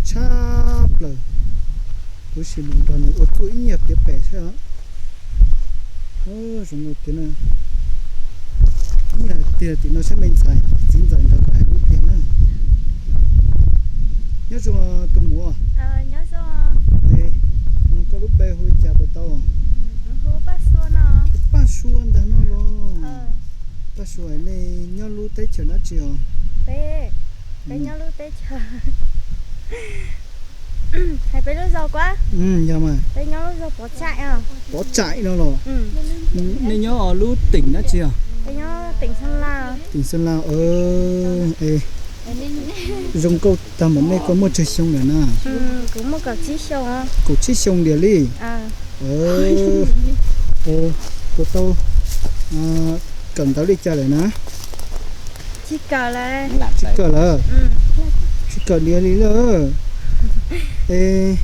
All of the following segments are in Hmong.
tshaj plaws. Kuv sim mus nrog nws ua txuj ib nyuag tiav pem saib os. Zoo tiag, ib yam tiag tim no saib me ntxhais txiv ntxawm nrog koj hais lub tiag na. Nyob zoo tus muam. Nug koj lub npe hu li cas puas tau? Paj Suav ntag no los. Paj Suav, nej nyob lub teb chaws dab tsi os? Hais peb lub zog kuab. Yog mas. Peb nyob lub zog Pov Tsaim. Pov Tsaim no los. Nej nyob lub teem dab tsi os? Teem Xeeb Las. Zoo nkauj tag npaum nej koj muaj tsawg xyoo lawm na? Kuv muaj kaum tsib xyoo. Kaum tsib xyoo tiag li. Puas tau kawm ntawv li cas lawm na? Tsis kawm lawm. Tsis kawm tiag li lawm. Es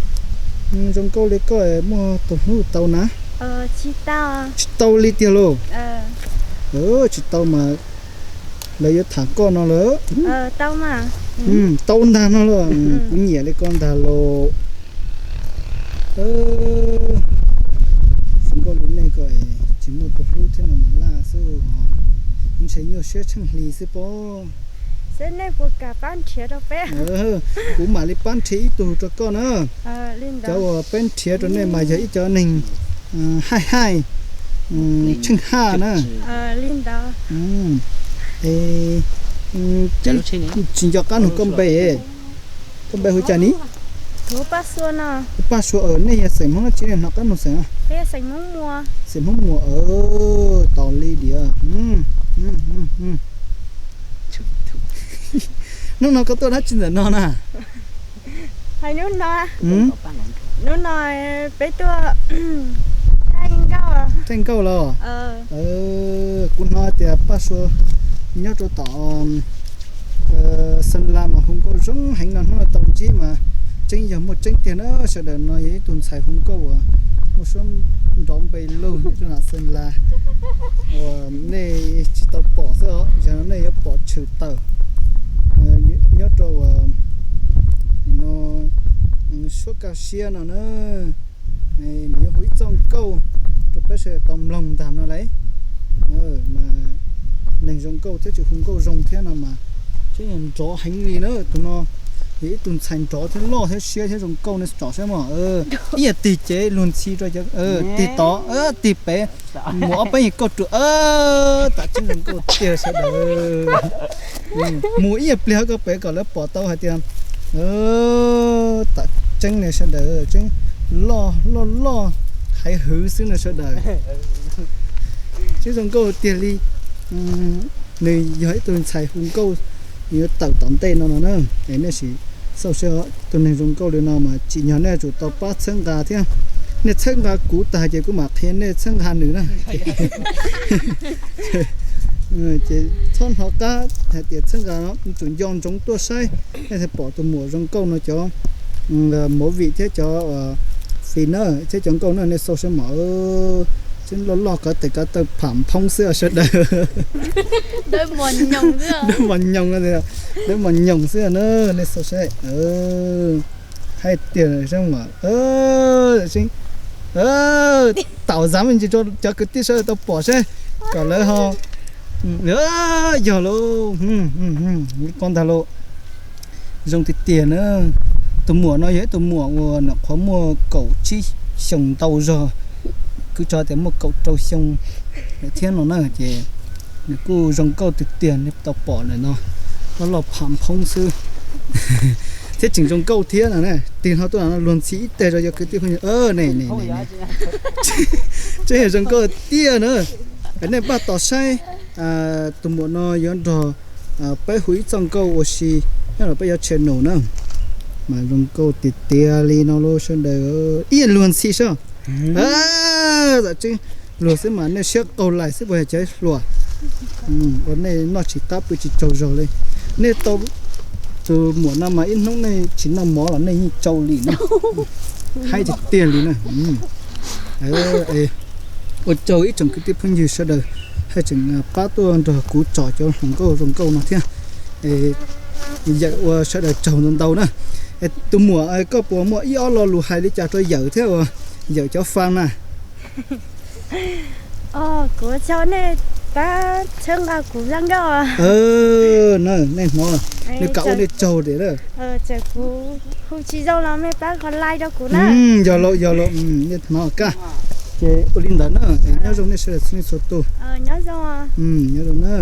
zoo nkauj li koj muaj tus hlub tau na? Tsis tau li tiag lauj. Tsis tau mas lawv yuav tham koj no lawm. Tau ntag no lauj, kuv nyiam li koj ntag lauj. Zoo nkauj li nej ko tsis muaj tus hlub thiab no mas laj xwb, ntshe nyuaj siab tsheej hli xwb pob. Kuv mam li pab nrhiav ib tug rau koj na. Cov uas peb nrhiav rau nej mas yog ib cov neeg haij haij, tsheej haj na. Tsis nco qab nug koj npe. Koj npe hu cas ni? Paj Suav, nej yog xeem Hmoob dab tsi ne, hnov qab nug xeem? Xeem Hmoob Muas. Tos li diam. Hnub no koj tuaj dab tsi ntawm no na? Hais hnub no, hnub no peb tuaj thaij nkauj los? Kuv hnov tias Paj Suav nyob rau tom Xeeb Las mas hu nkauj zoo heev no, hnub no tau ntsib mas tseeb yog muaj tseeb tiag na. Sawv daws, no yog ib tug ntxhais hu nkauj uas muaj suab nrov npe lug nyob rau Xeeb Las uas nej tsis tau pom xwb os, yog no nej yuav pom tshwm tawm nyob rau uas no suab kaj siab no na. Nws yuav hu ib txoj nkauj rau peb sawv daws tau mloog ntag no lauj. Mas neeg zoo nkauj thiab tsis hu nkauj zoo thiab no mas tseeb yog nrov heev li na. Tus no yog ib tug ntxhais nrov thiab loj thiab siab thiab zoo nkauj, nej tsom saib mas. Ib yam tig cev luag ntxhi rau, tig tod, tig pem, mus ob peb nyuag kauj ruam, tam tseeb zoo nkauj tiag sawv daws. Mus ib yam pliag koj pem kom lawv pom tau hais tias tam tseeb ne sawv daws, tseeb loj loj loj, haiv hwv xwb no sawv daws. Tseeb zoo nkauj tiag li. Nws yog ib tug ntxhais hu nkauj, nws yuav tawm tom ntej no no na. Es nej sim xauj saib, tus neeg zoo nkauj li no mas tsim nyog nej yuav tsum tau pab txhawb nqa thiab. Nej txhawb nqa kuv tag ces kuv mam qhia nej txhawb nqa nws na. Ces txhob hnov qab hais tias txhawb nqa, tsum nco ntsoov tuaj saib, nej thiaj pom tus muam zoo nkauj no cov movie thiab cov fim na, thiab cov nkauj na, nej xauj saib mas. Tseeb loj loj kov tes kov taw pham phoob xwb sawv daws. Dawb mos nyoos, dawb mos nyoos xwb na, nej xauj saib. Hais tias saib mas, tau zav me ntsis rau cov kwv tij sawv daws tau pom saib, kom lawv ho yog lauj, koj ntag lauj. Zoo tiag tiag na. Tus muam no yog ib tug muam uas nyuam qhuav muaj kaum tsib xyoos ntau zog, kuv tso tias muaj kaum rau xyoo thiab no na, ces nws kuj zoo nkauj tiag tiag, nej tau pom lawm no, loj loj pham phoob xwb thiab tseem zoo nkauj thiab no. Tig no tuaj no luag ntxhi ib teg rau cov kwv tij phooj ywg ne. Tseeb yog zoo nkauj tiag na. Nej npaj tos saib, tus muam no yuav nrog peb hu ib txoj nkauj ua si nyob rau peb cov channel na. Mas zoo nkauj tiag tiag li no lauj sawv daws, ib yam luag ntxhi saib. Tam tseeb luag xwb mas nej siab qaug lais xwb puas yog cov hluas. Ua nej noj tsis qab pw tsis tsaug zog li. Nej tau tus muam no mas ib hnub nej tsis noj mov los nej yeej tsau li na. Haib tiag tiag li na. Ua tsaug ib tsoom kwv tij phooj ywg sawv daws, haj tseem pab tuaj nrog kuv tsom cov hluas nkauj zoo nkauj no thiab. Yawm ua sawv daws tsaug ntau ntau na. Tus muam, koj puas muaj ib ob lo lus hais li cas rau yawm thiab uas yawm cov fan na? Kuv ua tsaug nej pab txhawb nqa kuv zaj nkauj. Nej hnov, nws kam ua nej tsaug tiag. Txawm kuv hu tsis zoo los mej pab comment rau kuv na. Yog lawm, yog lawm, nej hnov kaj. Ces ua li ntawd na, nyob zoo nej sawv daws txhua leej txhua tus. Nyob zoo na.